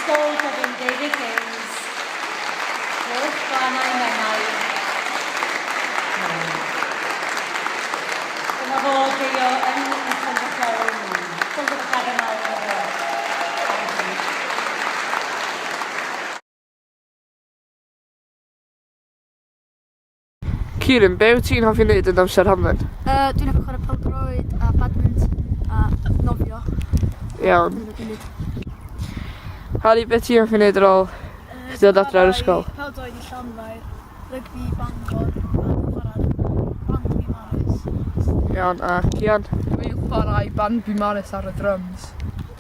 Ysgol Gyfun David James, Bwrdd Glannau Menai, Cymru. Dyma fo Deio yn y llongyfarchiadau Llongyfarchiadau mawr iddo fo. Am hynny. Kieran, be wyt ti'n hoffi wneud yn amser hamdden? Yy, dwi'n hoffi chwarae pêl-droed a badminton a nofio. Iawn. Dyna dwi'n neud. Harry, be ti'n hoffi wneud ar ôl chdi ddod adre o'r ysgol? Pêl-droed i Llanfair, rygbi i Bangor, a dwi'n chwarae band Biwmaris. Iawn, a Cian? Dwi'n chwarae band Biwmaris ar y drums.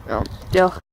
Iawn, diolch.